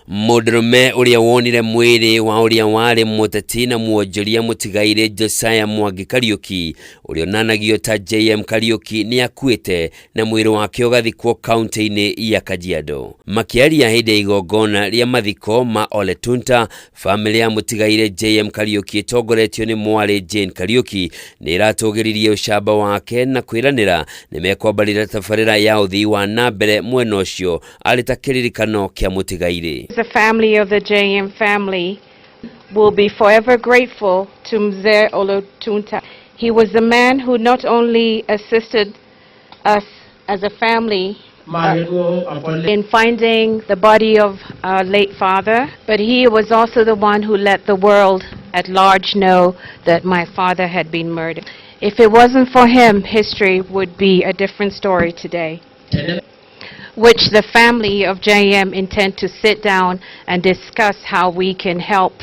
Mũndũrũme ũrĩa wonire mwĩrĩ wa ũrĩa warĩ mũteti na mwonjoria mũtigairĩ Josiah Mwangi Kariũki, ũrĩa onanagio ta JM Kariũki, nĩ akuĩte na mwĩrĩ wake ũgathikwo kaunti-inĩ ya Kajiado. Makĩaria hĩndĩ ya igongona rĩa mathiko ma Ole Tunta, famĩlĩ ya mũtigairĩ JM Kariũki ĩtongoretio nĩ mwarĩ Jane Kariũki nĩ ĩratũgĩririe ũcamba wake na kwĩranĩra nĩ mekwambarĩra tabarĩra ya ũthii wa na mbere mwena ũcio arĩ ta kĩririkano kĩa mũtigairĩ. The family of the JM family will be forever grateful to Mzee Ole Tunta. He was a man who not only assisted us as a family in finding the body of our late father, but he was also the one who let the world at large know that my father had been murdered. If it wasn't for him, history would be a different story today, which the family of JM intend to sit down and discuss how we can help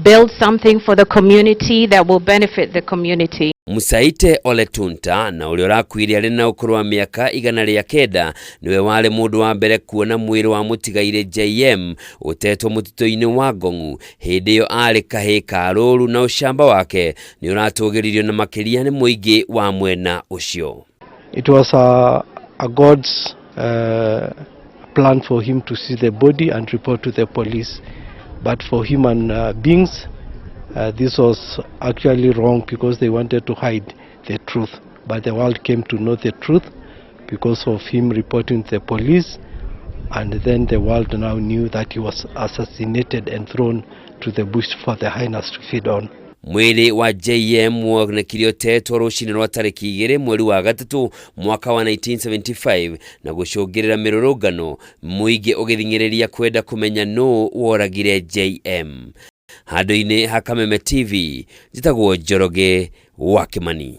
build something for the community that will benefit the community. Musaite Ole Tunta, na ũrĩa ũrakuire arĩ na ũkũrũ wa mĩaka 109, nĩwe warĩ mũndũ wa mbere kuona mwĩrĩ wa mũtigairĩ JM ũtetwo mũtitũ-inĩ wa Ngong'u hĩndĩ ĩyo arĩ kahĩĩ ka rũru, na ũcamba wake nĩ ũratũgĩririo na makĩria nĩ mũingĩ wa mwena ũcio. It was a God's plan for him to see the body and report to the police. But for human beings, this was actually wrong because they wanted to hide the truth. But the world came to know the truth because of him reporting to the police. And then the world now knew that he was assassinated and thrown to the bush for the hyenas to feed on. Mwĩrĩ wa JM wonekire ũtetwo rũcinĩ rwa tarĩki 2 mweri wa gatatũ mwaka wa 1975 na gũcũngĩrĩra mĩrũrũngano, mũingĩ ũgĩthing'ĩrĩria kwenda kũmenya nũ woragire JM. Handũ-inĩ ha Kameme TV, njĩtagwo Njoroge wa Kĩmani.